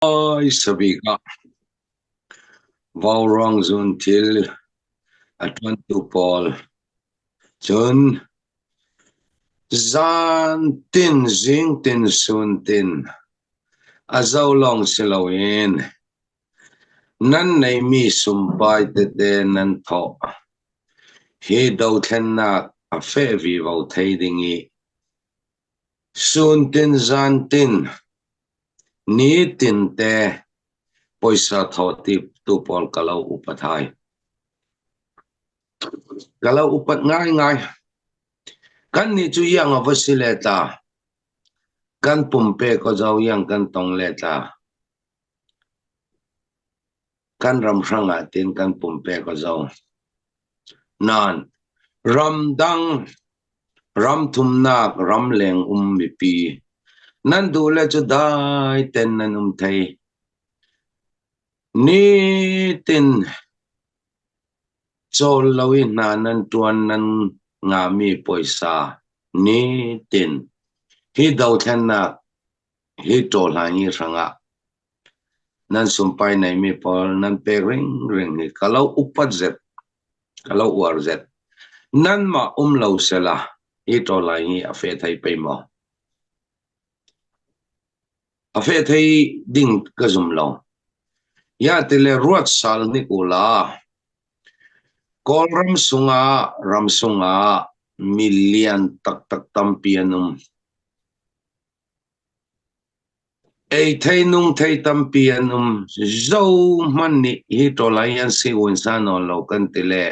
Sabik ah vauruang zunthil a ṭuantu pawl cun zantin zingtin suntin a zo lawng si loin nan neihmi sumpai tete nan thawh. Hi dothlennak a feh vivo thei ding i suntin zantin Nitinte puaisa thawhtu pawl ka lo upat hai. Ka lo upat ngaingai. Kannih cu iang a va si le tla. Kan pumpe ko zo iang kan tong le tla. Kan ram hrangah tin kan pumpe ko zo. Nain ramdang ramthumnak ramleng um mipi nan duh le cu dai ten nan um thei. Nitin cawl lo i hna nan ṭuan nan ngahmi puaisa nitin hi dothlennak hi ṭawhlan hi hrangah Nan sumpai neihmi pawl nan pek ringring hi ka lo upat zet, ka lo uar zet. Nanmah um lo sela hi ṭawlai hi a fe thei pei maw? A fe thei ding ka zum lo. Ya tile ruat sal hnik ula Kawlram sungah ram sungah million taktak tampi an um. Ei thei nung thei tampi an um. Zohmanh nih hi ṭawlai an si uansa nawn lo kan ti le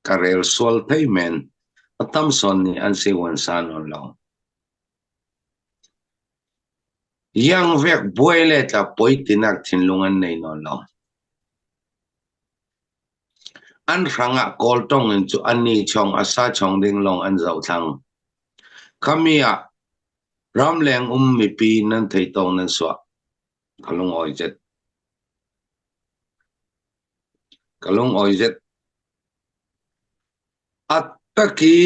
ka rel sual thei men. A tam sawn nih an si uansa nawn lo. Iangvek buai le tla poi tinak thinlung an nei nawn lo. An hrangah Kawltong in cu an ni chong a sa chong ding lawng an zoh thlang. Khami ah Ramleng um mipi nan thei tawng nan suah. Ka lungawi zet. Ka lungawi zet. A taki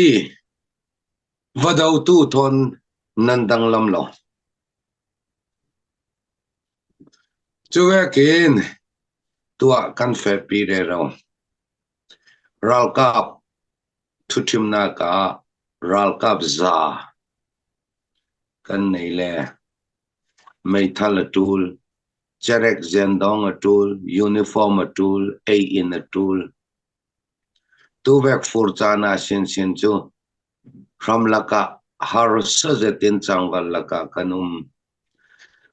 va dotu thawn nan danglam lo. Cuvekin tuah kan fehpi rero. Ralkap Thuṭhimnak ah ralkap za kan nei le meithal a ṭul, cerek zendong a ṭul, uniform a ṭul, ei-inn a ṭul. Tuvek fur caan ah sinsin cu hramlak ah harsa zet in cangval lakah kan um.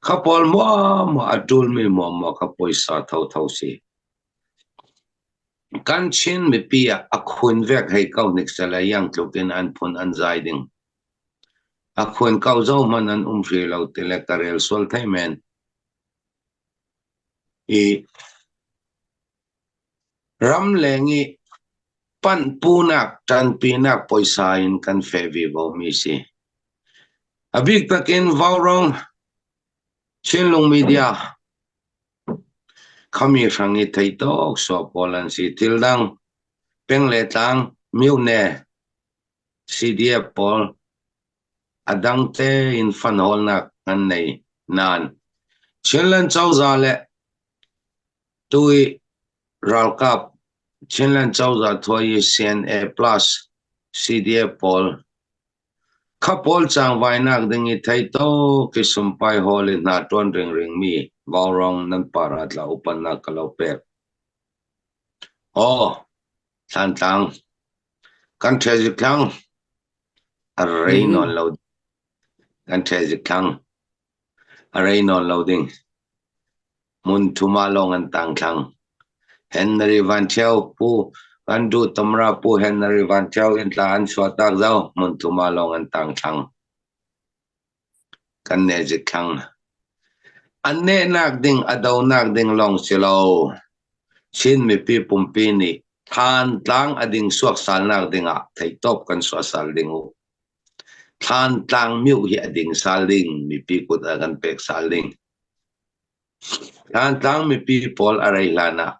Kha pawl muahmuah a ṭulmi muahmuah kha puaisa thotho si. Kan Chin mipi ah a khun vek hei ko hnik seh iang tluk in an phun an zai ding. A khun ko zohhmanh an um hrih lo ti le ka rel sual thei men. I ramleng i panhpunak ṭanpinak puaisa in kan feh vivo mi si. A bik takin Vaurawng Chinlung Media Khami hrang i thei tawk sawh pawl an si. Thil dang peng le tlang myone CDF pawl a dang tein fund hawlnak an nei nain Chinland cozah le tu i ralkap Chinland cozah thuai i CNA plus CDF pawl Kha pawl cangvainak ding i thei tuk i sumpai hawl i hna ṭuan ringring mi vaurawng nan par ah tla upannak ka lo pek. Aw, Thlantlang, kan ṭhezik thlang, a rei nawn lo kan ṭhezik thlang, a rei nawn lo ding. Hmun thum ah lawng an tang thlang. Henry Van Thio Pu kan duh Tomra Pu Henry Van Thio in tla an chuah tak zo hmun thum ah lawng an tang thlang. Kan ne zik thlang. An nehnak ding a donak ding lawng si lo. Chin mipi pumpi nih Thantlang a ding suak salnak dingah theihtawp kan suah sal ding u. Thantlang miuh hi a ding sal ding mipi kut ah kan pek sal ding. Thantlang mipi pawl a rei hlan ah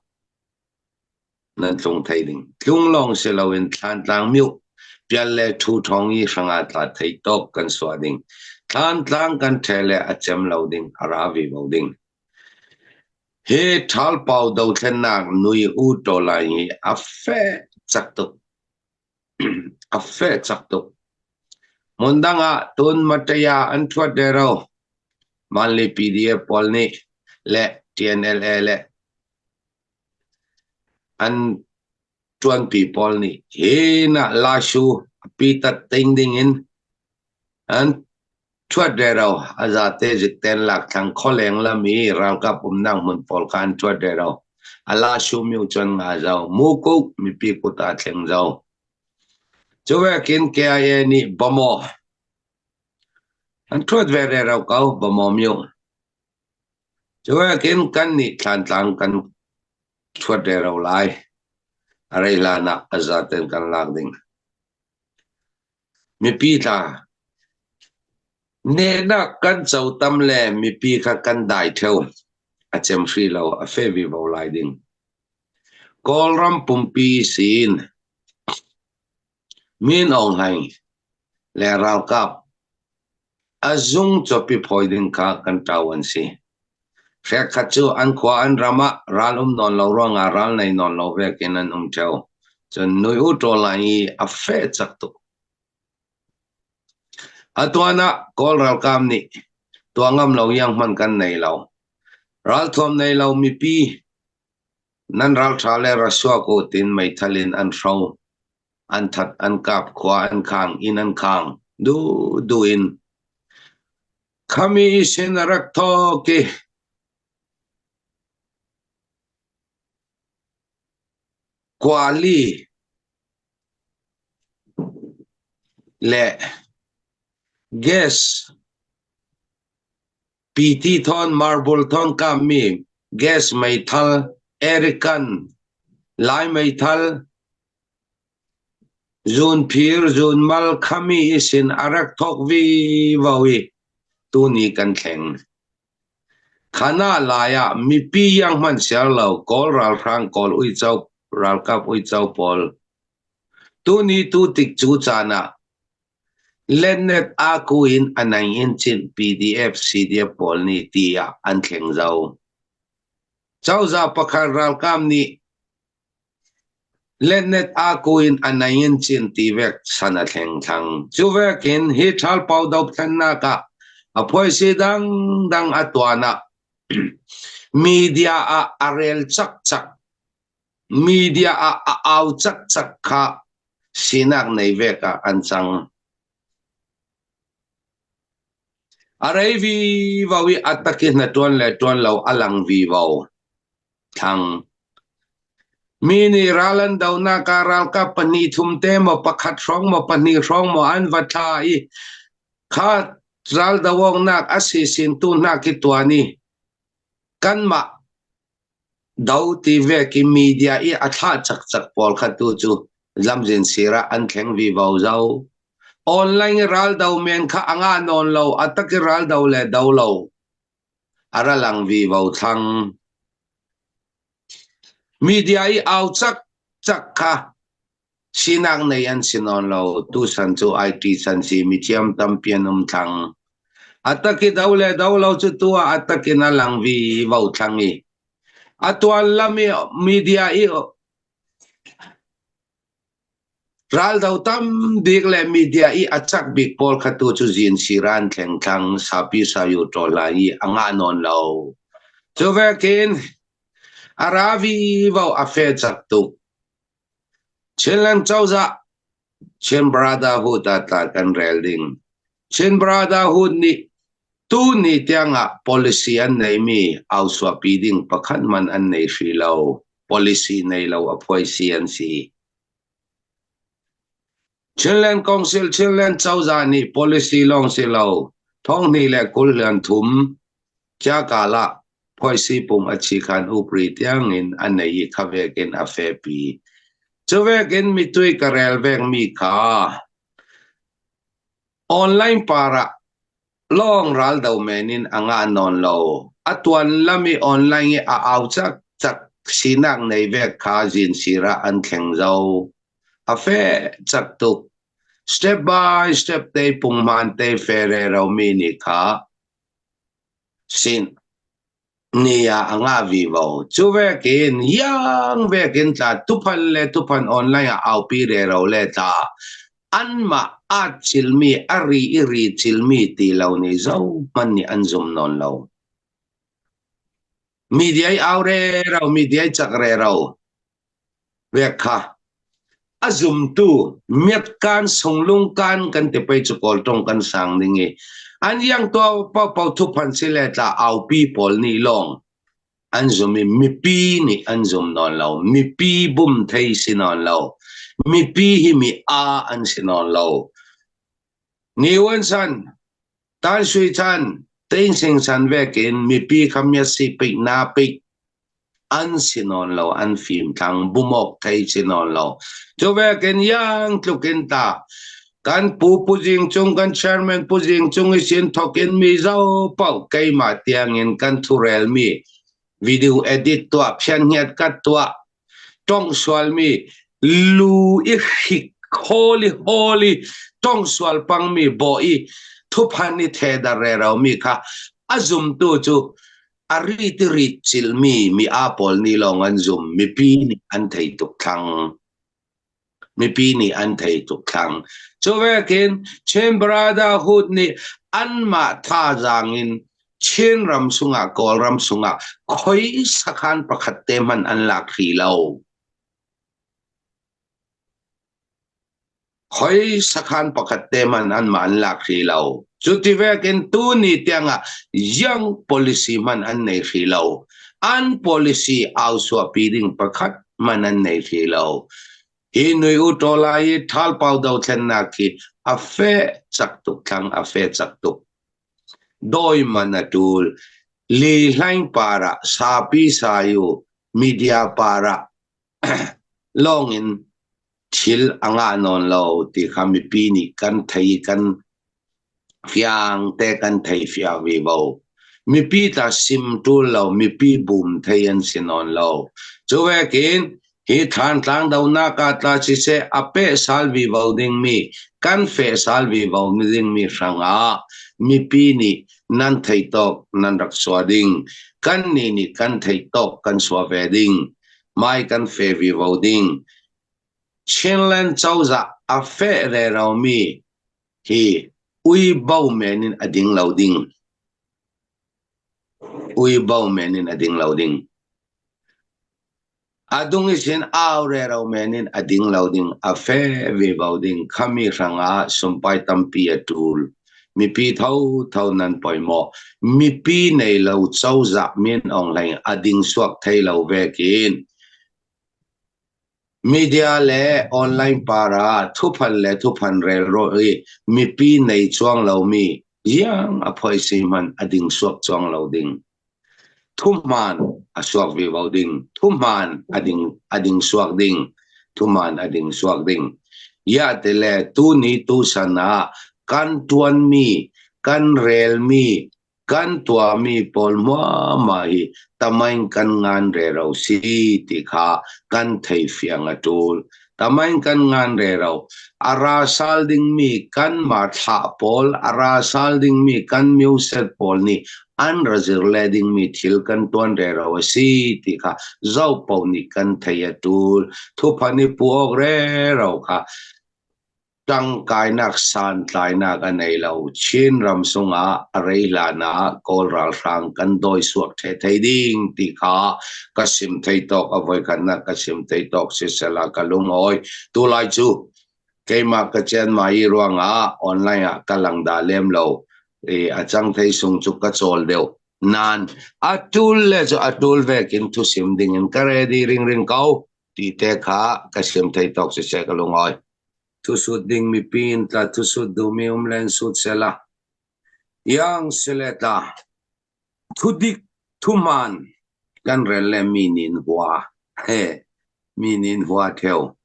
nan tlung thei ding. Tlung lawng si loin Thlantlang mioh pial le ṭhu ṭhawng i hrangah tla thei tawk kan suah ding. Thlantlang kan ṭhe le a cem lo ding, a ra vivo ding. Hi ṭhalpau dothlennak nui u ṭawlai hi a feh cak tuk. A feh cak tuk. Hmundang ah tun Mataya an ṭhuat rero. Manli PDF pawl nih le TNLA le an ṭuanpi pawl nih hi na Lashu pitat ting ding in an ṭhuat rero. A zate zikten lakthlang khualeng lam i ralkap umnak hmun pawl kha an ṭhuat rero. A Lashu myu cun nga zo. Mukuk mipi kut ah thleng zo. Cuvekin KIA nih Bamaw an ṭhuat ve rero ko Bamaw myu. Cuvekin kan nih Thlantlang kan ṭhuat rero lai. A rei hlan ah a zaten kan lak ding. Mipi tla nehnak kan co tam le mipi kha kan dai ṭheo. A cem hri lo, a fe vivo lai ding. Kawlram pumpi siin Min Aung Hlaing le ralkap a zung cawpi phawi ding kha kan ṭau an si. Hrekkhat cu an khua an ram ah ral um nawn lo ruangah ral nei nawn lo vekin an um ṭheo. Cun nui u ṭawl lai i a feh cak tuk. A tuan ah Kawl ralkap nih tuah ngam lo iang hmanh kan nei lo. Ralthuam nei lo mipi nan ralṭha le ra suak u tiin meithal in an hro. An that, an kap, khua an khang, inn an khang, duhduh in. Khami sin a rak thawk i Kuali le gas PT thawn marble thawn kammi gas meithal Erican Lai meithal zunphir zunmal khami isin a rak thawk vivo i tuni kan thleng. Khana lai ah mipi yang hmanh siar lo Kawl ralhrang Kawl uico ralkap uico pawl tuni tu tik cu caan ah Letnet aa in a nang in chin PDF CDF pawl nih tiah an thleng zau. Cozah pakhat ralkap nih Letnet aa in a nang in chin ti vek san a thleng thlang. Cu vekin hi ṭhalpau dothlennak ah a phuaisi dangdang a tuan ah media ah a rel cakcak. Media ah a au cakcak kha sinak nei vek ah an cang. A rei vivo i a tak i hnaṭuan le ṭuan lo a lang vivo. Thlang. Mi nih ral an donak ah ralkap pahnih thum te maw pakhat hrawng maw pahnih hrawng maw an va thla i kha ral doawknak a si sin tu hna khi tuan i kanmah Do ti vek i media i a thlah cakcak pawl kha tu cu lamzin sir ah an thleng vivo zau. Online i raldo men kha a ngah nawn lo, a tak i raldo le do lo a ra lang vivo thlang. Media i au cakcak kha Sinak nei an si nawn lo. Tuchan cu IT chan si mithiam tampi an um thlang. A tak i do le do lo cu tu ah a tak in a lang vi vo thlang i a tuan lam i media i raldo tam bik le media i a cak bik pawl kha tu cu zin siran thleng thlang sapi sayu ṭawl lai i a ngah nawn lo. Cu vekin a ra vi vo a fe cak tuk. Chinland cozah Chin Brotherhood ah tla kan rel ding. Chin Brotherhood nih tuni tiangah policy an neimi ausuahpi ding pakhat man an nei hrih lo. Policy nei lo a phuaisi an si. Chinland Council Chinland cozah nih policy lawng si lo 2023 Kyakal ah phuaisi pum a chi khan upri tiangin a nei i kha vekin a fepi. Cu vekin mitui ka rel vekmi kha online par ah lawng raldo men in a ngah nawn lo. A tuan lam i online i a au cak cak sinak nei vek kha zin sir ah an thleng zo. A fe cak tuk. Step by step te punghman te fere romi nih kha sin. Ni ah a ngah vivo. Cu vekin iang vekin tla tuphan le tuphan online ah aupi rero le tla anmah aa cilmi a ri i ri cilmi ti lo nih zohhmanh nih an zum nawn lo. Media i au rero, media i cak rero. Vek kha a zumtu miatkan sunglungkan kan ti pei cu kawl tong kan sang ding i an iang to paopaoh thuphan si le tla aupi pawl nih lawng an zum i mipi nih an zum nawn lo mipi bum thei si nawn lo mipi hi mi a an si nawn lo ni wan san Tan Sui chan, Tein Sing chan vekin mipi kha miasi pei na pei an si nawn lo, an fim thlang bumok thei si nawn lo. Cu vekin yang tlukin ta kan pu Pu Jing Cung kan chairman Pu Jing Cung i sin thokin mi zo pau keimah tiangin kan thurel mi video edit tuah phian ngiat kat tuah tong sualmi lu i hrik hawli hawli tong sual pangmi bawh i thuphan i thedar reromi kha a zumtu cu a rit i rit cilmi mi aa pawl nih lawng an zum mipi nih an thei tuk thlang mipi nih an thei tuk thlang cu vekin Chin Brotherhood nih anmah thazaang in Chin ram sungah Kawlram sungah khoi sakhan pakhat te hmanh an lak hrih lo. Khoi sakhan pakhat te hmanh anmah an lak hrih lo. Cuti vekin tu ni tiangah young policy hmanh an nei hrih lo. An policy au suahpi ding pakhat hmanh an nei hrih lo. Hi nui u ṭawla i ṭhalpau dothlennak hi a feh cak tuk thlang a feh cak tuk. Dawi man a ṭul. Li hlaing par ah sapi sayu media par ah lawng in thil a ngah nawn lo ti kha mipi nih kan thei kan fiang te kan thei fiang vivo. Mipi ta sim ṭul lo, mipi bum thei an si nawn lo. Cu vekin hi Thantlang donak ah tla siseh a peh sal vivo dingmi kan feh sal vivo dingmi hrangah mipi nih nan theih tawk nan rak sua ding. Kan nih nih kan theih tawk kan sua ve ding. Mai kan fe vivo ding. Chinland cozah a feh reromi hi ui bo men in a ding lo ding. Ui bo men in a ding lo ding. A dung i sin au rero men in a ding lo ding, a fe ve bo ding. Khami hrangah sumpai tampi a tul. Mipi tho tho nan poi maw? Mipi nei lo cozah min ong hleng a ding suak thei lo vekin. Media le online par ah thuphan le thuphan rel rawh i mipi nei chuang lomi iang a phoisi hmanh a ding suak chuang lo ding. Thuhmaan a suak vivo ding. Thuhmaan a ding a ding suak ding. Thuhmaan a ding suak ding. Ya te le tu ni tu san ah kan tuanmi, kan relmi, kan tuahmi pawl hmuahmah hi tamain kan ngan rero si ti kha kan thei fiang a ṭul. Tamain kan ngan rero. A ra sal dingmi kanmah thlah pawl, a ra sal dingmi kan muset pawl nih an ra zir le dingmi thil kan tuan rero a si ti kha zopo nih kan thei a ṭul. Thuphan i pu awk rero kha Tangkainak santlainak a nei lo. Chinram sungah a rei hlan ah Kawl ralhrang kan dawi suak ṭhe thei ding ti kha ka sim thei tawk a voikhatnak ka sim thei tawk sisela ka lungawi. Tulai cu keimah ka cianmai i ruangah online ah ka lang dah lem lo. I a cang thei sung cu ka cawl deuh. Nain a ṭul le cu a ṭul vekin thusim dingin ka ready ringring ko ti te kha ka sim thei tawk siseh ka lungawi. Thusut ding mipi in tla thusut duhmi um len sut sela. Iang sile tla thudik thuman kan rel le mi nin hua he mi nin hua theu.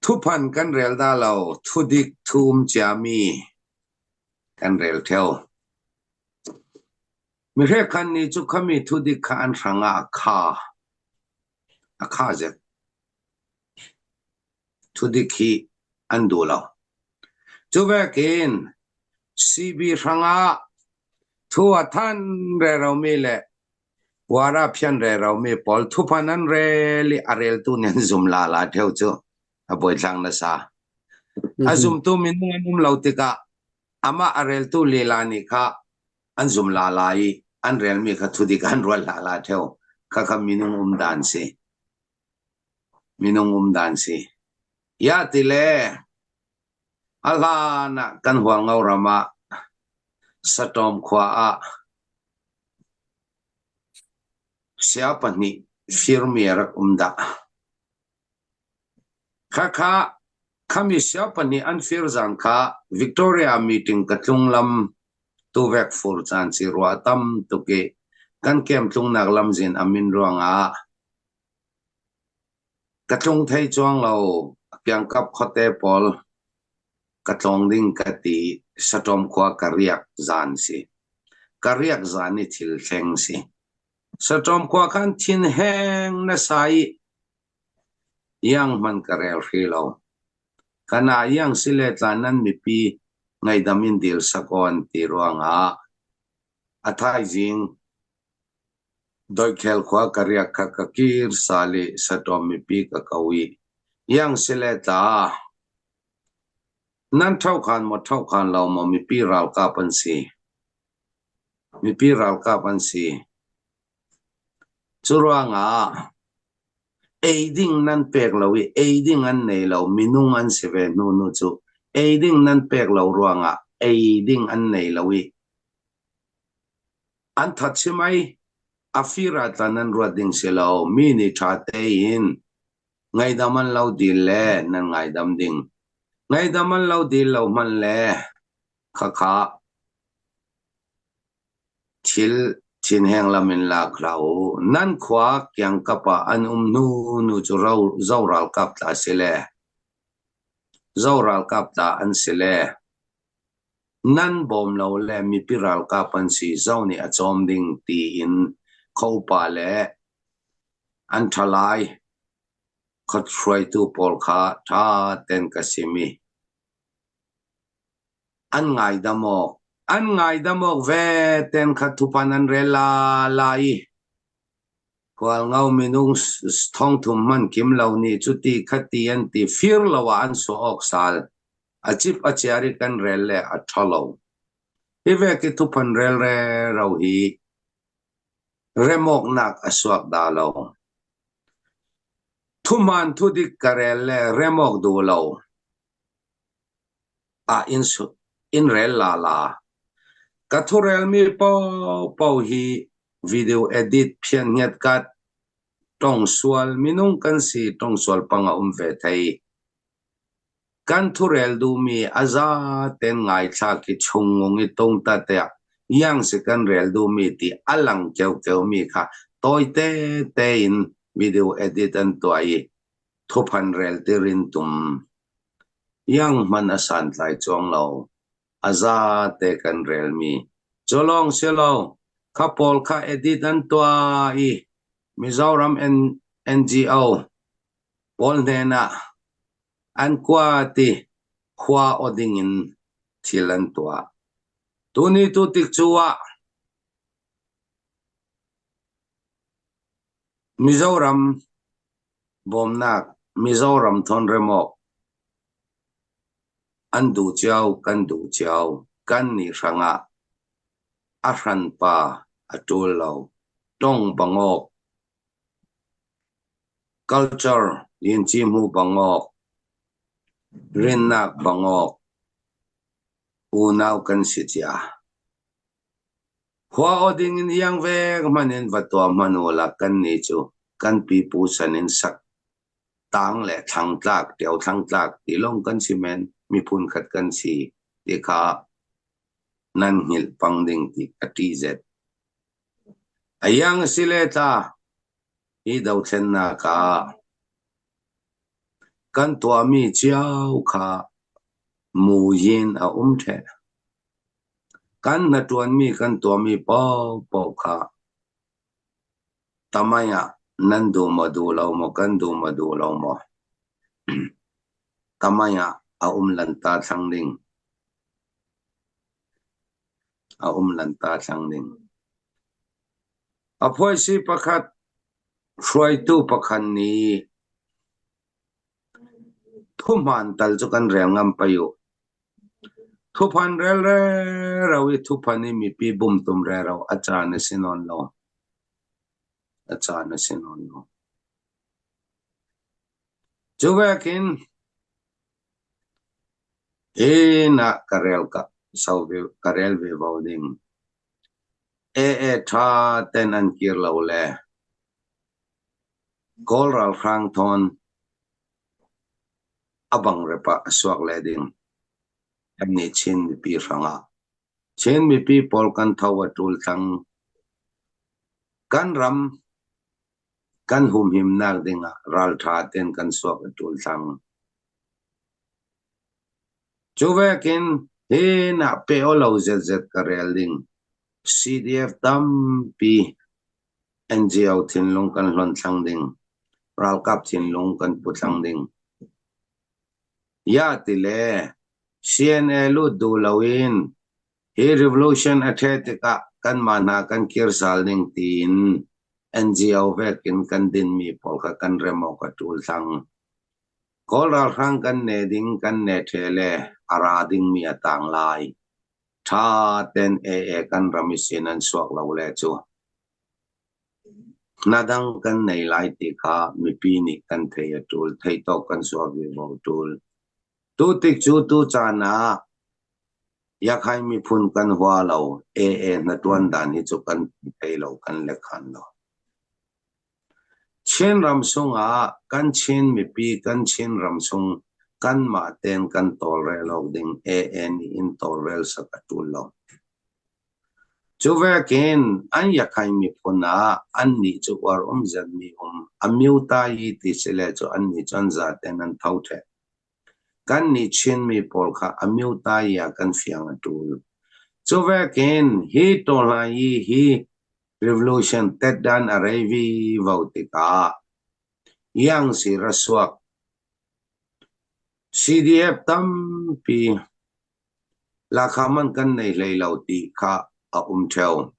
Thuphan kan rel da lo thudik thum ciami kan rel theu. Mi hrekhan ni cu khami thudik kha an hrangah kha a kha zet. Thudik hi an duh lo. Cu vekin CB hrangah Thu a than reromi le Wara phian reromi pawl thuphan an rel i a reltu nih an zum la la ṭheo cu a buaithlang nasa. A zumtu minung an um lo tikah amah a reltu lila nih kha an zum la la i an relmi kha thudik an ruat la la ṭheo. Khakha minung um dan si. Minung um dan si. Ya ti le a hlan ah kan Hualngo ram ah Satawm khua ah sia pahnih firmi a rak um dah. Khakha khami sia pahnih an fir zan kha Victoria meeting ka tlung lam tuvek fur caan si rua tam tuk i kan kem tlungnak lamzin a min ruangah Ka tlung thei cuang lo. A kiangkap khuate pawl ka tlawng ding ka ti i Saṭawm khua ka riak zan si. Ka riak zan i thil thleng si. Saṭawm khua khan thinheng nasa i iang hmanh ka rel hri lo. Kana iang si le tla nan mipi ngaidam in dil sak aw an ti ruangah a thaizing Doikhel khua ka riak kha ka kir sal i saṭawm mipi ka ko i iang si le tla nan ṭhokhan maw ṭhokhan lo maw mipi ralkap an si. Mipi ralkap an si. Cu ruangah ei ding nan pek lo i ei ding an nei lo minung an si ve hnu nu cu ei ding nan pek lo ruangah ei ding an nei lo i An that si mei? A fir ah tla nan ruat ding si lo. Mi nih ṭha tein ngaidam an lo dil le nan ngaidam ding. Ngaidam an lo dil lo hmanh le khakha thil thinheng lam in lak hlah u. Nan khua kiangkap ah an um hnu nu cu zo ralkap tla si le zo ralkap tla an si le Nan bawm lo le mipi ralkap an si zo nih a cawm ding tiin khuaupa le an ṭhalai khuahruaitu pawl kha ṭha tein ka sim i an ngaidam awk an ngaidam awk ve ten kha thupan an rel la la i Hualngo minung thongthum hmanh kim lo nih cuti khati an ti fir lo ah an suah awk sal. A cip a ciar i kan rel le a ṭha lo. Hi vek i thuphan rel rero hi remawknak a suak dah lo. Thuhmaan thudik ka rel le remawk duh lo ah in rel la la. Ka thurelmi paohpaoh hi video edit phian-ngiat kat tong sual minung kan si tong sual pang a um ve thei. Kan thurel duhmi a zaten ngaithlak i chungngung i tungta tiah iang si kan rel duhmi ti a lang keukeu mi kha tawite tein video edit an tuah i thuphan rel tirin tum. Iang hmanh a santlai cuang lo. A zate kan relmi. Cu lawng si lo, kha pawl kha edit an tuah i Mizoram NGO pawl hnenah an kuat i khua aw dingin thil an tuah. Tuni tu tik cu ah Mizoram bawmnak Mizoram thawnrem awk an duh cio kan duh cio kan nih hrangah a hranpa a ṭul lo tong bangawk Culture Lianci-hmu bangawk rinnak bangawk unau kan si cia. Khua aw ding in iang vek hmanh in va tuah hmanh u la kannih cu kan pipu san in sak tang le thlang tlak, ṭio thlang tlak ti lawng kan si men, miphun khat kan si ti kha nan hngilh pang ding ti ka ṭih zet. A iang a si le tla, hi dothlennak ah kan tuahmi cio kha muin a um ṭheh. Kan hnaṭuanmi kan tuahmi paohpaoh kha tamai ah nan duh maw duh lo maw kan duh maw duh lo maw tamai ah a um lanta thlang ding. A um lanta thlang ding. A phuaisi pakhat hruaitu pakhat nih thuhmaan tal cu kan rel ngam pei u. Thuphan rel rero i thuphan i mipi bumtum rero a caan a si nawn lo. A caan a si nawn lo. Cu vekin hi nah ka rel ka so ve ka rel ve vo ding. AA ṭha ten an kir lo le Kawl ralhrang thawn a bang rep ah a suak le ding. Kannih Chin mipi hrangah Chin mipi pawl kan tho a ṭul cang. Kan ram kan humhimnak dingah ralṭha tein kan suak a ṭul cang. Cu vekin hi nah pe aw lo zetzet ka rel ding. CDF tampi NGO thinlung kan hlonh thlang ding. Ralkap thinlung kan pu thlang ding. Ya ti le CNA lut duh loin hi revolution a ṭhe tikah kanmah hna kan kir sal ding tiin NGO vekin kan dinmi pawl kha kan rem awk a ṭul thlang. Kawl ralhrang kan ne ding kan ne ṭhe le a ra dingmi a tang lai. Ṭha ten AA kan ram i sin an suak lo le cu. Hna dang kan nei lai ti kha mipi nih kan thei a ṭul, thei tawk kan suah vivo ṭul. Tu tik cu tu caan ah Yakhai miphun kan hua lo, AA hnaṭuan dan hi cu kan thei lo, kan lekhan lo. Chinram sungah kan Chin mipi kan Chinram chung kanmah tein kan tawlrel awk ding AA nih in tawlrel sak a ṭul lo. Cu vekin an Yakhai miphun ah annih cu uar um zetmi um Amyutayi ti si le cu annih cu an zaten an tho ṭheh. Kannih Chinmi pawl kha Amyutayi ah kan fiang a ṭul. Cu vekin hi tawhlayi hi revolution tetdan a rei vivo tikah Yangtze rasuak CDF tampi lahkhah hmanh kan nei hlei lo ti kha a um ṭheo.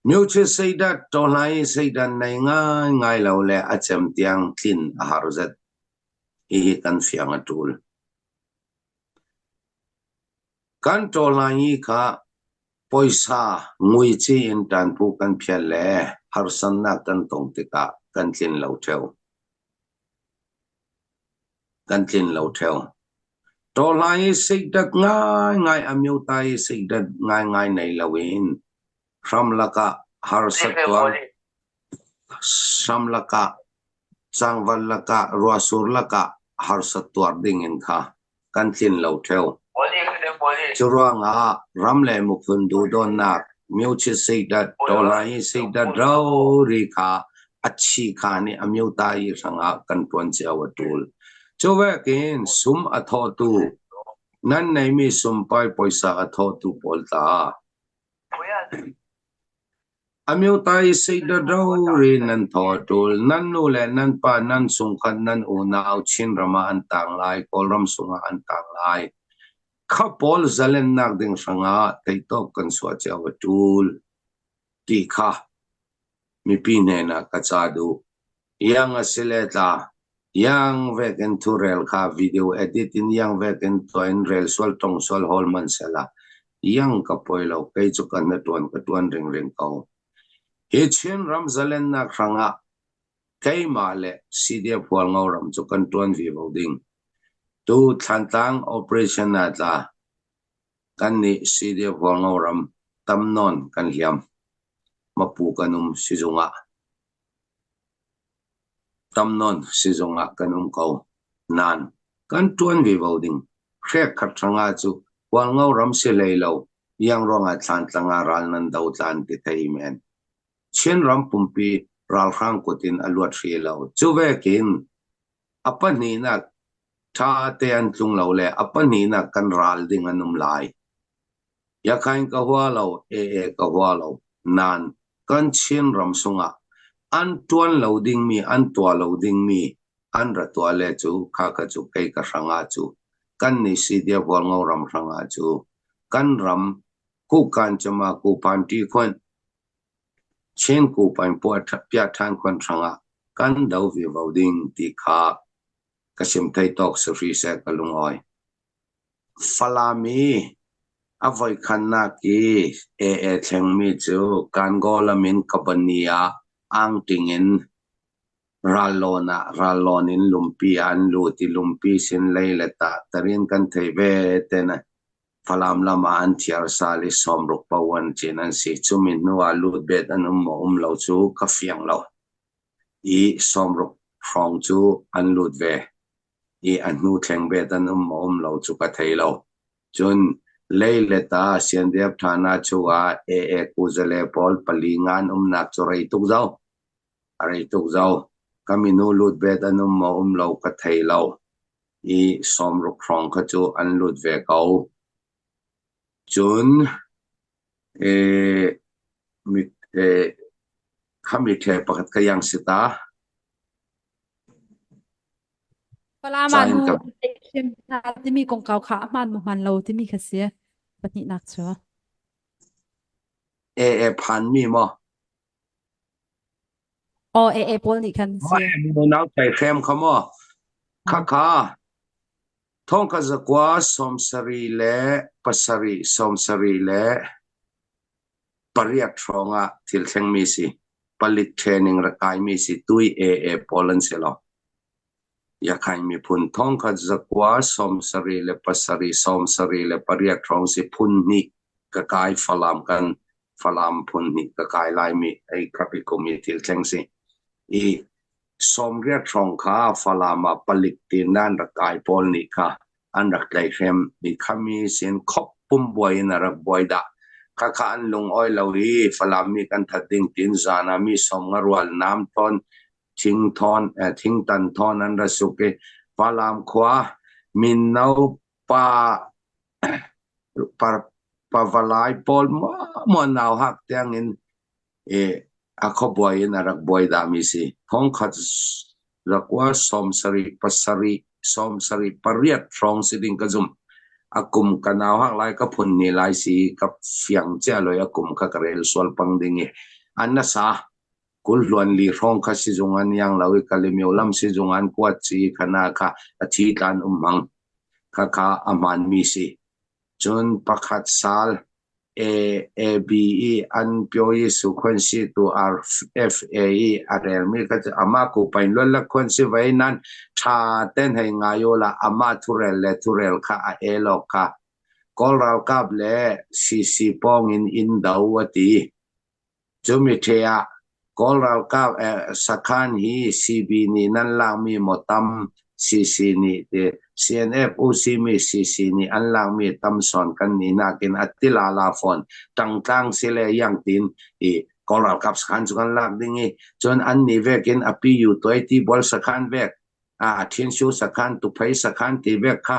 Myochit seidat tawhlai seidat nei ngaingai lo le a cem tiang tlin a har zet. Hihi kan fiang a ṭul. Kan tawhlai kha Puaisa muici in ṭanphu kan phial le harsannak kan tong tikah kan tlin lo ṭheo. Kan tlin lo ṭheo. Tawhlai i sikdat ngaingai a myota i sikdat ngaingai nei loin hramlak ah harsat tuar hramlak ah cangval lakah ruahsur lakah harsat tuar dingin kha kan tlin lo ṭheo. Cu ruangah ram le miphun duhdawnnak myochit seidat tawlai seidat rori kha a chi kha nih a myota i hrangah kan ṭuan cio a ṭul. Cu vekin sum a thawhtu nan neimi sumpai poisa a thawhtu pawl ta Amyota i seidado in nan thaw a ṭul. Nan nu le nan pa, nan chungkhat, nan unau Chinram ah an tang lai, Kawlram sungah an tang lai. Kha pawl zalennak ding hrangah theihtawp kan chuah cio a ṭul ti kha mipi hnenah ka ca duh. Iang a si le tla. Iang vek in thurel kha video edit in iang vek in tuah in rel sual tong sual hawl hmanhsehla iang ka poi lo kei cu kan na tuan ka tuan ringring ko. Hi Chinram zalennak hrangah keimah le CDF Hualngo ram cu kan tuan vivo ding. Tu Thlantlang operation ah tla kan nih CDF Hualngo ram tam nawn kan hliam. Mapu kan um sizung ah. Tam nawn sizung ah kan um ko. Nain kan ṭuan vivo ding hrekkhat hrangah cu Hualngo ram si hlei lo iang ruangah Thlantlang ah ral nan do tlan ti thei men. Chinram pumpi ralhrang kut in a luat hrih lo. Cu vekin a pahnihnak ṭha te an tlung lo le a pahnihnak kan ral ding an um lai. Yakhain ka hua lo, ee ka hua lo. Nain kan Chinram sungah an ṭuan lo dingmi, an tuah lo dingmi an ra tuah le cu khakha cu kei ka hrangah cu kan nih CDF Hualngo ram hrangah cu Kan ram kukan cama kupan ti khon Chin kupan piah ṭhan khon hrangah kan do vivo ding ti kha ka sim thei tawk si hri seh ka lungawi. Falam i a voikhatnak i AA thlengmi cu Kangaw lam in Kabani ah angting in Rallawn ah rallawn in lumpi ah an lut i lumpi sin lei le tah tarin kan thei ve ten Falam lam ah an thiar sal i sawmruk pawan cin an si. Cumi hnu ah lut bet an um maw um lo cu ka fiang lo. I sawmruk hrawng cu an lut ve i a hnu thleng bet an um maw um lo cu ka thei lo. Cun leilet ah Siandiap Thana chungah AA kuzale pawl pali nga an umnak cu rei tuk zau. A rei tuk zau. Ka minu lut bet an um maw um lo ka thei lo. I sawmruk hrawng kha cu an lut ve ko. Cun kha mithle pakhat ka iang si ta. Falam ah nu hriam hna timi kongkau kha a hmaan maw hmaan lo timi kha si. Pahnihnak cu. E phanmi maw? Aw e pawl nih khan si. Nau tai hrem kha maw? Kha kha thongkha zakua 77 78 hrawng ah thil thlengmi si. Palik training rak kaimi si tui AA pawl an si lo. Yakhain miphun 1977 78 hrawng si phun hnih ka kai Falam kan Falam phun hnih ka kai laimi ei khapi kum i thil thleng si. I 80 hrawng kha Falam ah palik tin an rak kai pawl nih kha an rak tlaihhrem i khami sin khop pum buai in a rak buai dah. Khakha an lung oi lo i Falam mi kan that ding tin zan ah mi 50 rual nam thawn thingthawn thingtan thawn an ra suk i Falam khua mino pa pavalai pawl maw nau hak tiang in i a khuabuai in a rak buai dahmi si. 1978 78 hrawng si ding ka zumh. A kum ka nau hak lai ka phun ni lai si ka fiang cia loi a kum kha ka rel sual pang ding i an nasa kulhluan li hrawng kha sizung an iang lo i Kalemyo lam sizung an kuat ci khana kha a thi tlan um hmang kha kha a hmaan mi si. Cun pakhat sal A, B i an pyo i su khon si tu R F A i a relmi kha cu amah ku pain luan la khon si vai nan tha ten hei ngai u la amah thurel le thurel kha a elok kha Kawl ralkap le CC pawng in in do a ti. Cumi ṭhe ah Kawl ralkap sakhan hi CB nih nan lakmi maw tam CC nih ti CNF usimi CC nih an lakmi tam sawn kan nih nakin a ti lala fawn ṭangtlang si le yangtin i Kawl ralkap sakhan cu kan lak ding i cun an nih vekin a PU tuai ti bual sakhan vek a Thinshu sakhan tuphei sakhan ti vek kha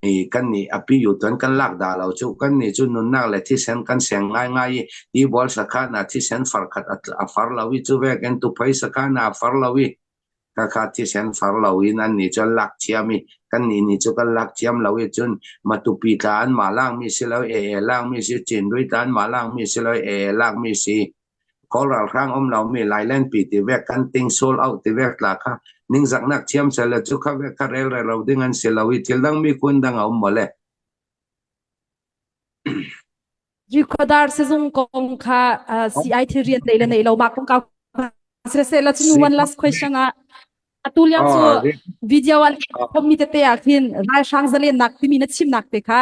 i kan nih a pi yu tuan kan lak dah lo cu kan nih cu nunnak le thisen kan seng ngaingai i tibual sakhan ah thisen far khat a far lo i cu vek in tuphei sakhan ah a far lo i khakha thisen far lo in an nih cu an lak thiam i kan nih nih cu kan lak thiam lo i cun Matupi tla an mah lak mi si lo e e lak mi si Cinrui tla an mah lak mi si lo e e lak mi si Kawl ralhrang um lomi Lailenpi ti vek kan ting sul auh ti vek tla kha ningzaknak thiam sel le cu kha vek kha rel rel lo ding an si lo i thil dang mi kun dang a um mawle. Rikhodar sizung kong kha CI thil rian nei le nei lo ma kong kau se la chunu one last question ah Atu lio cu video an mi tete ah khin ralhrang zalennak timi na chimnak te kha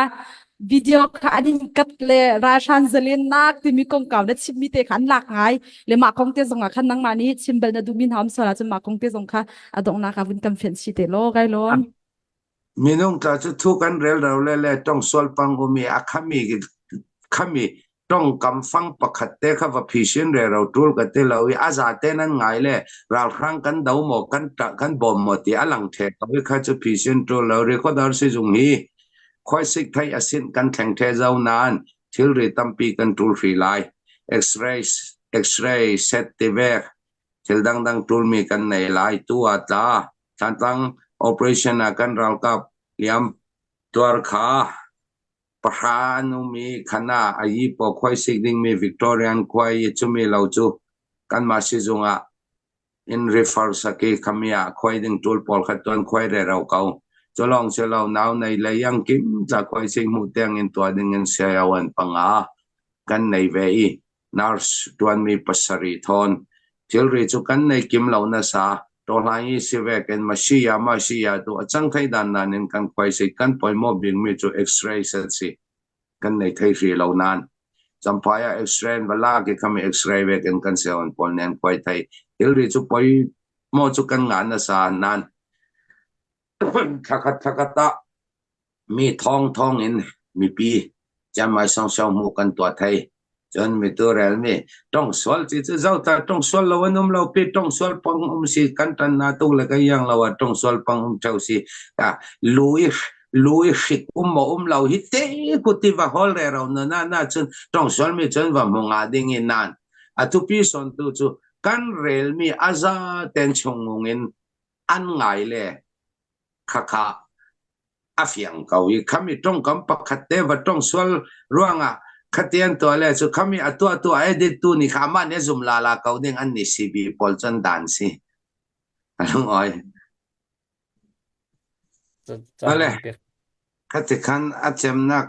video kha an in kat le ralhrang zalennak timi kongkau na chimmi te kha an lak ngai le mah kong te zong ah khan nangmah nih chim bal na duhmi hna um sual ahcun mah kong te zong kha a donghnak ah vun kan fianh chih te law kai lawm. Minung tla cu thu kan rel ro le le tong sual pang umi a khami khami tongkam fang pakhat te kha va phisin re ro tul ka ti lo i a za te nan ngai le ralhrang kan do maw kan kan bawm maw ti a lang the ko i kha cu phisin tul lo ri khodar si zung hi khoisik thei asin kan thleng the zo nan thilri tampi kan tul hri lai x-ray x-ray set ti vek thil dangdang tul mi kan nei lai tu a tla Thantlang operation ah kan ralkap liam tuar kha. Pahra an um i khan ah a yi paw khuaisik dingmi Victorian khua i cumi lo cu kanmah sizung ah in refer saki khami ah khuai ding ṭul pawl kha tuan khuai rero ko. Cu lawng si lo nau nei le yang kim ca khuaisik hmuh tiang in tuah ding in siaoan panga kan nei ve i nurse ṭuanmi pasarih thawn. Thilri cu kan nei kim lo nasa. Tawhlai i sivek in masiya masiya tu a cang thei dan dan in kan khuaisik kan pawimawh bikmi cu x-ray set si. Kan nei thei hri lo nain. Champhai ah x-ray in va lak i khami x-ray vek in kan siaon pawl nih an khuai thei. Thilri cu poi maw cu kan ngah nasa nain thlakhat thlakhat ah Mi thawngthawng in mipi ciammai sawngsawng hmuh kan tuah thei. Cun mitu relmi tong sual ci cu zotar tong sual lo an um lo pi tong sual pang um si kan tan na tuk le ka iang lo ah tong sual pang um theu si ka lu i lu i hrik um maw um lo hi te ku ti va hol re ro na na na cun tong sual mi cun va hmu nga ding in nan atu pi son tu cu kan relmi aza ten chung in an ngai le khakha a fiang ko i khami tongkam pakhat te va tong sual ruangah khatian tuah le cu khami a tuah tu a edit tu nih kha amah nih a zum la la ko ding an ni CB pawl cun dan si alung oi ale khati khan a cemnak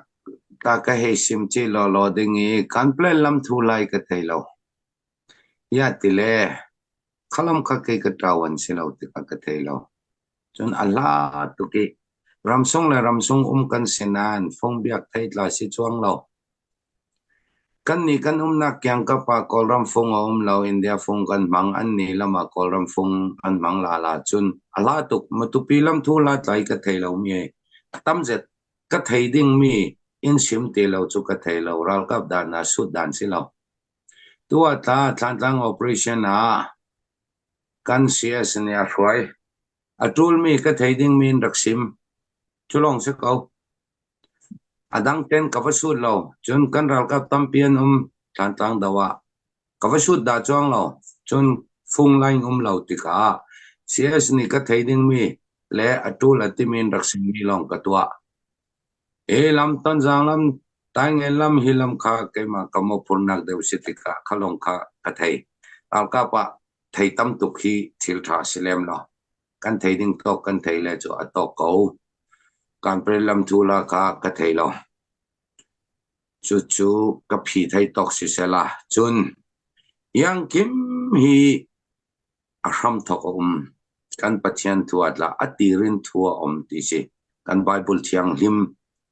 ta ka hei sim chi law law ding i kan plan lam thu lai ka thei lo Ya tile khalam kha kei ka ṭawan si lo tikah ka thei lo. Cun a hla tuk i ramsung le ramsung um kan si nain fungbiak theitla si cuang lo. Kannih kan umnak kiangkap ah Kawlram fung a um lo, India fung kan hmang, annih lam ah Kawlram fung an hmang lala cun a hla tuk. Matupi lamthu hlathlai ka thei lomi a tam zet. Ka thei dingmi in sim ti lo cu ka thei lo. Ralkap dan ah sut dan si lo. Tu ah tla Thlantlang operation ah kan CS nih a hruai. A ṭulmi ka thei dingmi in rak sim. Cu lawng si ko. A dang ten ka va sut lo. Cun kan ralkap tampi an um Thlantlang do ah. Ka va sut dah cuang lo. Cun fung line um lo tikah CS nih ka thei dingmi le a ṭul a timi in rak simmi lawng ka tuah. Hi lam Tonzang lam, Taingen lam hi lam kha keimah ka mawhphurhnak deuh si tikah kha lawng kha ka thei. Ralkap ah thei tam tuk hi thil ṭha si lem lo. Kan thei ding tawk kan thei le cu a tawk ko. Kanpre lam thu la kha ka thei lo. Cucu ka phi thei tawk si sela. Cun Iangkim hi a hramthawk a um. Kan Pathian thu ah tlah a tirin thu a um ti si. Kan Bible thianghlim,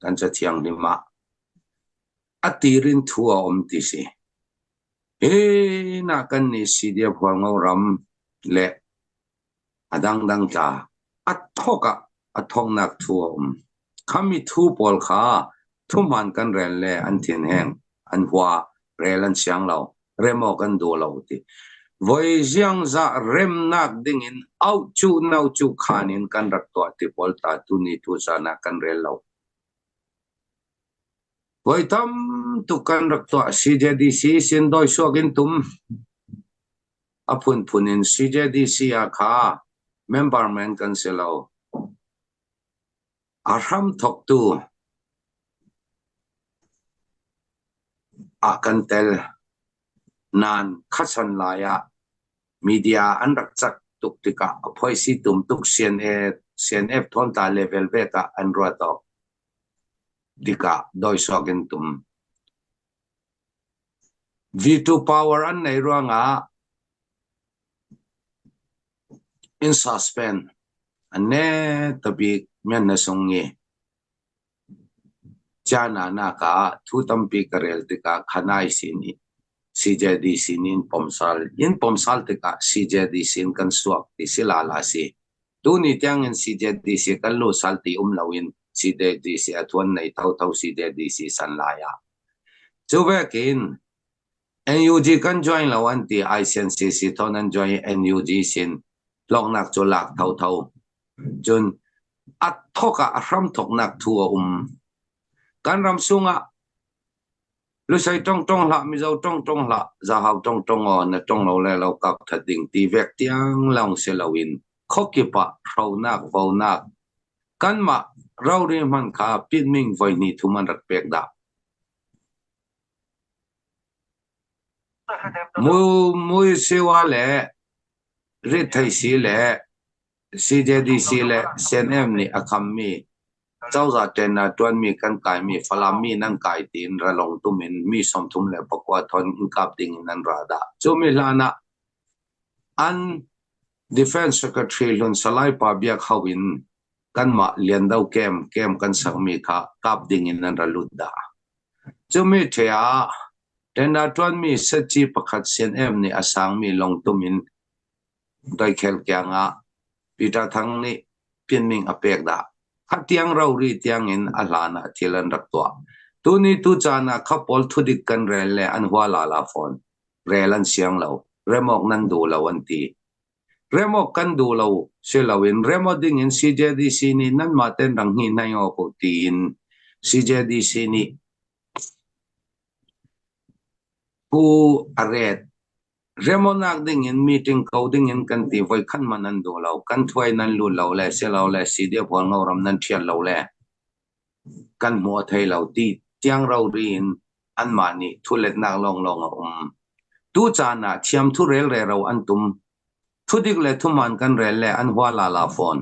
kan ca thianghlim ah a tirin thu a um ti si. Hi na kan nih CDF Hualngo ram le A dangdang tla a thawk ah a thawknak thu a um. Khami thu pawl kha thuhman kan rel le an thinheng, an hua, rel an siang lo, rem awk an duh lo ti. Voi ziangzah remnak dingin auh cu no cu khan in kan rak tuah ti pawl tla tuni tu zan ah kan rel lo. Voi tam tuk kan rak tuah CJDC sin dawi suak in tum. A phunphun in CJDC ah kha member men kan si lo. A hram thawktu ah kan tel. Nain khasan lai ah media an rak cak tuk tikah a phoisi tum tuk CNA, CNF thawnta level vek ah an ruat awk tikah dawisawk in tum. Veto power an neih ruangah in suspend an ne tabik men na sung i Cana-nak ah thu tampi ka rel tikah Khanai sin i CJDC nih in pomsal in pomsal tikah CJDC in kan suak ti si lala si. Tuni tiangin CJDC kan lu sal ti um loin CJDC a thuan nei thotho CJDC san lai ah. Cu vekin NUG kan join lo an ti ICNCC thon an join NUG sin hlawknak cu lak thotho. Cun a thok ah a hram thoknak thu a um. Kan ram sungah Lusei ṭongṭong hlah, Mizo ṭongṭong hlah, Zahau ṭongṭong aw na ṭong lo le lo kap that ding ti vek tiang lawng si loin khuakip ah hronak, vonak kanmah Rori hmanh kha pitming voi hnih thum an rak pek dah. Muisiwa le rithaisii le CJDC le CNM nih a khammi cozah ṭen ah ṭuanmi kan kaimi Falam mi nan kai tiin ralong tum in mi 39 thon in kap ding in an ra dah. Cu mi hlan ah an Defense Secretary hlun Salai Pa Biak Hau in kanmah Liando camp camp kan sakmi kha kap ding in an ra lut dah. Cumi ṭhe ah tender ṭuanmi setci pakhat CNM nih a sangmi lungtum in doikhel kiang ah Peter Thang nih pinming a pek dah. Kha tiang rori tiang in a hlan ah thil an rak tuah. Tuni tu caan ah kha pawl thudik kan rel le an hua lala fawn. Rel an siang lo. Remawk nan duh lo an ti. Remawk kan duh lo si loin remaw ding in CJDC nih nanmah ten rang hni hnai awk u tiin CJDC nih pu a ret. Remawnak ding in meeting ko ding in kan ti voikhat man an duh lo. Kan thuai nan lut lo le si lo le CDF Hualngo ram nan ṭhial lo le kan hmuh a thei lo ti tiang rori in anmah nih thuletnak lawnglawng a um. Tu caan ah thiam thu rel rero an tum. Thudik le thuhman kan rel le an hua lala fawn.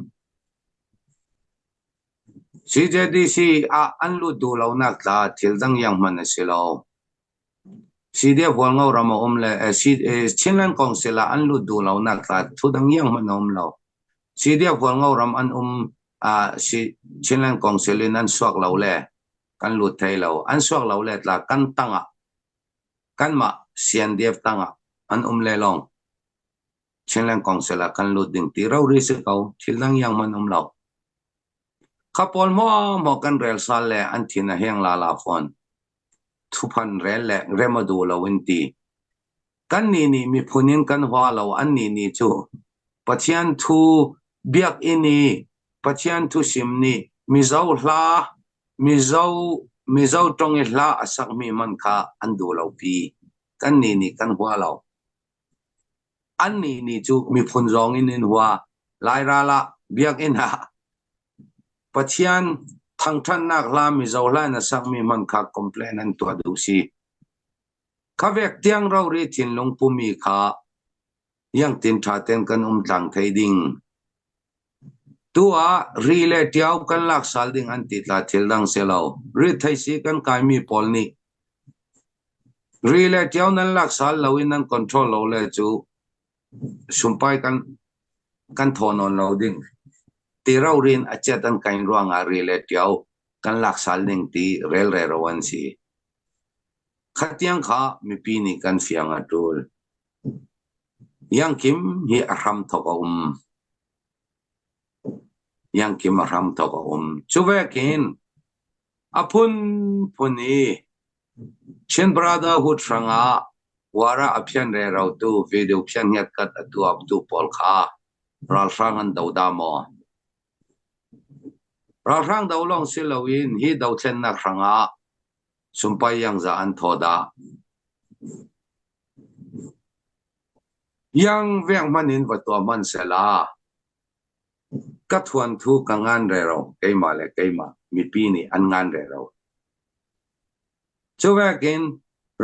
CJDC ah an lut duh lonak tla thil dang yang hman a si lo. CDF Hualngo ram a um le Chinland Council ah an lut duh lonak tla thu dang yang hman a um lo. CDF Hualngo ram an um Chinland Council in an suak lo le kan lut thei lo. An suak lo le tla kan tangah kanmah CNDF tangah an um le long Chinland Council ah kan lut ding ti rori si ko. Thil dang yang man um lo. Kha pawl maw maw kan rel sal le an thin a heng la la fawn. Thuphan rel le rem a duh lo in ti. Kannih nih miphun in kan hua lo, annih nih cu Pathian thu biakinn i Pathian thu sim nih Mizo hla Mizo Mizo ṭong i hla a sakmi hmanh kha an duh lopi. Kannih nih kan hua lo. Annih nih cu miphun zong in in hua. Lairal ah biakinn ah Pathian thangṭhatnak hla Mizo hla in a sakmi hmanh kha complain an tuah duh si. Kha vek tiang rori thinlung pumi kha iangtin ṭha tein kan um tlang thei ding. Tu ah ri le ṭiao kan lak sal ding an ti tla thil dang si lo. Ri theisi kan kaimi pawl nih ri le ṭiao nan lak sal lo in nan control lo le cu sumpai kan kan thaw nawn lo ding. Ti rorin a chiat an kain ruangah ri le ṭiao kan lak sal ding ti rel rero an si. Khatiang kha mipi nih kan fiang a ṭul. Iangkim hi a hramthawk a um. Iangkim a hramthawk a um. Cu vekin a phunphun i Chin Brotherhood hrangah Wara a phian rerotu video phian ngiatkat a tuahtu pawl kha ralhrang an do dah maw? Ralhrang do lawng si loin hi dothlennak hrangah Sumpai iangza an thaw dah. Iang vek hmanh in va tuah hmanh sehla ka thuanthu ka ngan rero keimah le keimah mipi nih an ngan rero. Cu vekin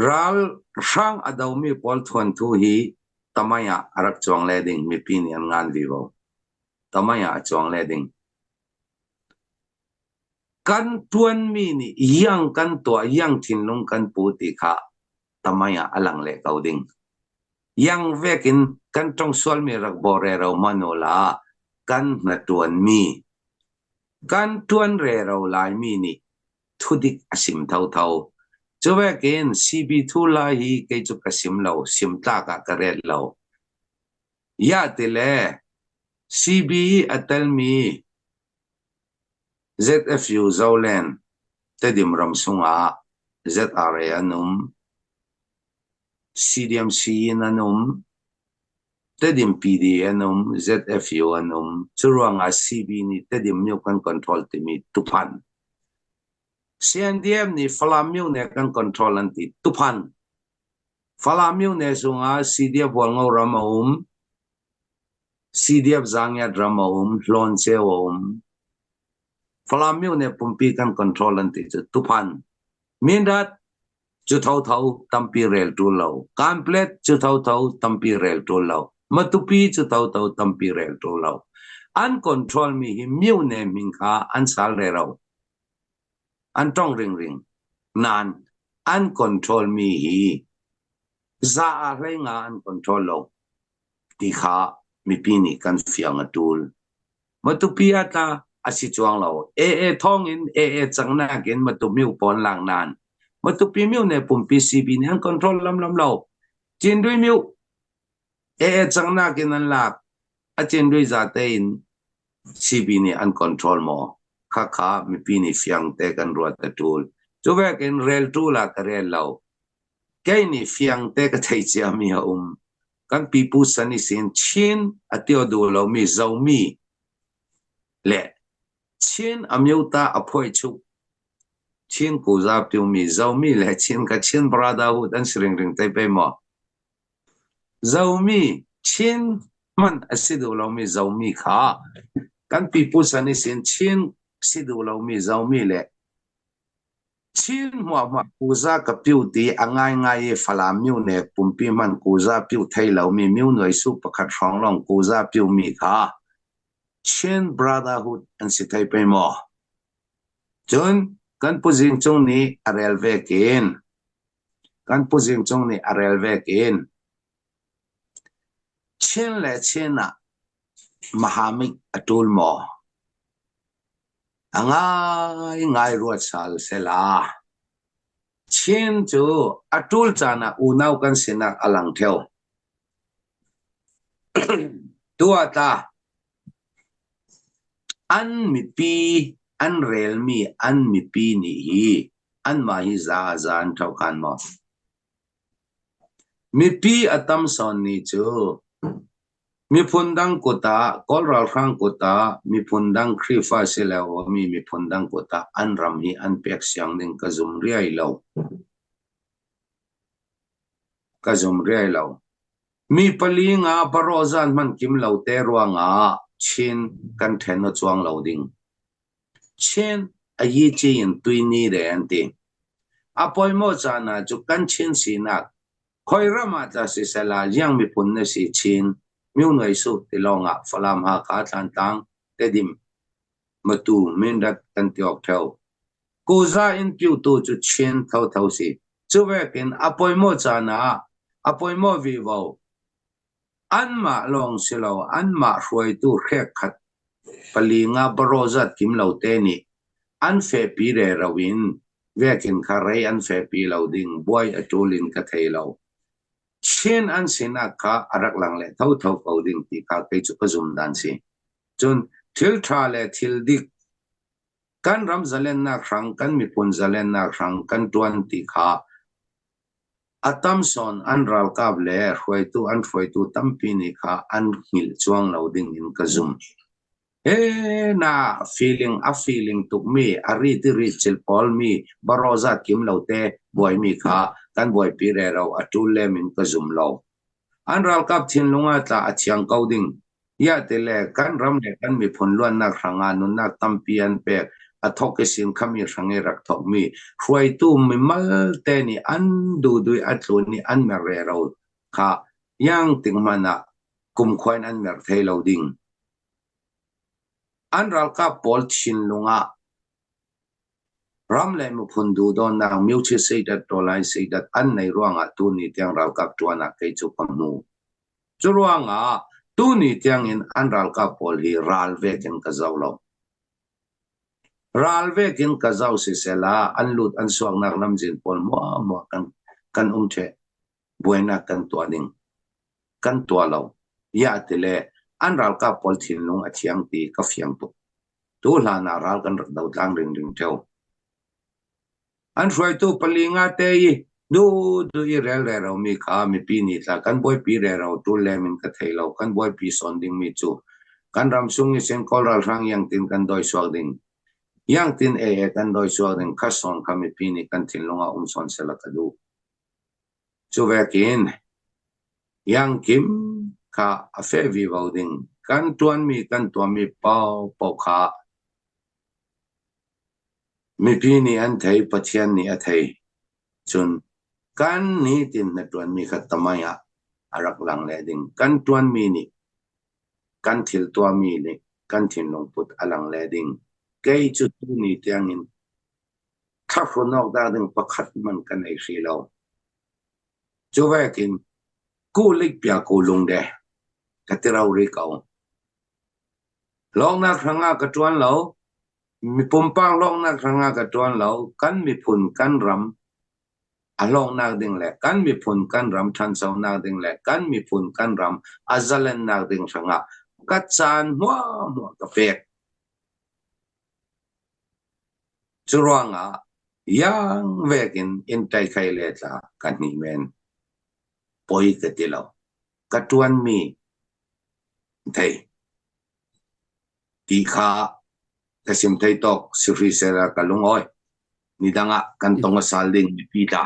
ral hrang a domi pawl thuanthu hi tamai ah a rak cuang le ding mipi nih an ngan vivo. Tamai ah a cuang le ding. Kan ṭuanmi nih iang kan tuah, iang thinlung kan pu ti kha tamai ah a lang leh ko ding. Iang vekin kan ṭong sualmi rak bawh rero hmanh u la kan hnaṭuanmi, kan ṭuan rero laimi nih thudik a sim thotho. Cu vekin CB thu lai hi kei cu ka sim lo, sim tlak ah ka ret lo. Ya ti le CB i a telmi ZFU Zoland Tedim ram sungah ZRA an um, CDMC in an um, Tedim PD an um, ZFU an um. Curuangah CB nih Tedim myo kan control timi tuphan. CNDF nih Falam myo ne kan control an ti tuphan. Falam myo ne sungah CDF Hualngo ram a um, CDF Zangiat ram a um, Hlawnceu a um. Falam myone pumpi kan control an ti cu tuphan. Mindat cu thotho tampi rel ṭul lo. Kanplet cu thotho tampi rel ṭul lo. Matupi cu thotho tampi rel ṭul lo. An control mi hi myone min kha an sal rero. An tong ringring. Nain an control mi hi za ah hlei nga an control lo ti kha mipi nih kan fiang a ṭul. Matupi ah tla a si cuang lo. AA thawng in AA cangnak in Matupi pawn lang nain Matupi myu ne pumpi CB nih an control lamlam lo. Cindui myu AA cangnak in an lak. A cindui zate in CB nih an control maw? Khakha mipi nih fiang te kan ruat a ṭul. Cu vekin rel ṭul ah ka rel lo. Kei nih fiang te ka thei ciami a um. Kan pipu san i sin Chin a tio duh lomi Zomi le Chin amyota a phuai chuk Chin kuza piumi Zomi le Chin ka Chin Brotherhood an si ringring te pe maw? Zomi Chin hmanh a si duh lomi Zomi kha kan pipu san i sin Chin si duh lomi Zomi le Chin hmuahhmuah kuza ka piu ti a ngaingai i Falam myone pumpi hmanh kuza piu thei lomi myu nuai su pakhat hrawng lawng kuza piumi kha Chin Brotherhood an si thei pei maw? Cun kan Pu Zing Cung nih a rel vekin kan Pu Zing Cung nih a rel vekin Chin le Chin ah Mahamik a ṭul maw? A ngaingai ruat sal sela. Chin cu a ṭul caan ah unau kan sinak a lang ṭheo. Tu ah tah an mipi an relmi an mipi nih hi anmah hi za za an ṭhohkhan maw? Mipi a tam sawn ni cu Miphun dang kut ah, Kawl ralhrang kut ah, miphun dang Khrihfa silomi miphun dang kut ah an ram hi an pek siang ding ka zum riai lo. Ka zum riai lo. Mi pali nga barawzan hmanh kim lo te ruangah Chin kan ṭhen a cuang lo ding. Chin a yi ci in tui ni re an ti. A poimawh caan ah cu kan Chin sinak Khoi ram ah tla sisela Liang miphun na si chin, Myo Nuai Suh ti lawngah Falam Hakha Thlantlang Tedim Matu Mindat kan ti awk theo. Kuza in piutu cu Chin thotho si. Cu vekin a poimawh caan ah a poimawh vivo. Anmah lawng si lo anmah hruaitu hrekkhat pali nga barawzat kim lo te nih an fehpi rero in vekin kha rei an fehpi lo ding buai a ṭul in ka thei lo. Chin an sinak kha a rak lang le thotho ko ding ti kha kei cu ka zum dan si. Cun thil ṭha le thil dik kan ram zalennak hrang kan miphun zalennak hrang kan ṭuan ti kha A tam sawn an ralkap le hruaitu an hruaitu tampi nih kha an hngilh cuang lo ding in ka zumh. He na feeling a feeling tukmi a rit i rit cil pawl mi barawzat kim lo te buaimi kha kan buaipi rero a ṭul lem in ka zum lo. An ralkap thinlung ah tla a thiang ko ding. Iah tile kan ram le kan miphun luatnak hrangah nunnak tampi an pek. A thok i sin khami hrang i rak thokmi hruaitu mimal te nih an duhdui a tlun i an mer rero kha iang ting hmanh ah kumkhua in an mer thei lo ding. An ralkap pawl thinlung ah ram le miphun duhdawnnak myuchi seidat tawlai seidat an nei ruangah tuni tiang ralkap ṭuan ah kei cu ka hmu. Cu ruangah tuni tiangin an ralkap pawl hi ral vekin ka zoh lo. Ral vekin ka zoh sisela an lut an suaknak lamzin pawl muahmuah kan kan um ṭheh. Buainak kan tuah ding. Kan tuah lo. Iah tile an ralkap pawl thinlung a thiang ti ka fiang tuk. Tu hlan ah ral kan rak do tlang ringring ṭheo. An hruaitu pali nga te i duhduh i rel reromi kha mipi nih tla kan buaipi rero ṭul lem in ka thei lo. Kan buaipi sawn dingmi cu kan ram sung i sin Kawl ralhrang iangtin kan dawi suak ding. Iangtin ee kan dawi suak ding kha sawn kha mipi nih kan thinlung ah um sawn sela ka duh. Cu vekin iangkim kha a feh vivo ding. Kan ṭuanmi kan tuahmi paohpaoh kha. Mipi nih an thei, Pathian nih a thei. Cun kan nitin na ṭuanmi kha tamai ah a rak lang leh ding. Kan ṭuanmi nih kan thil tuahmi nih kan thinlung put a lang leh ding. Kei cu tuni tiangin thlahrun awk dah ding pakhat hmanh kan ei hrih lo. Cu vekin kulik pia ku lung de ka ti ro rih ko. Lawngnak hrangah ka ṭuan lo. Mi pumpak hlawknak hrangah ka ṭuan lo. Kan miphun kan ram a hlawknak ding le kan miphun kan ram ṭhanchonak ding le kan miphun kan ram a zalennak ding hrangah ka caan hmuahhmuah ka pek. Cu ruangah iang vekin inn ṭaikhai le tla ka hni men. Poi ka ti lo. Ka ṭuanmi thei ti kha ka sim thei tawk sihri seh ka lungawi. Nidang ah kan tong a sal ding mipi tla.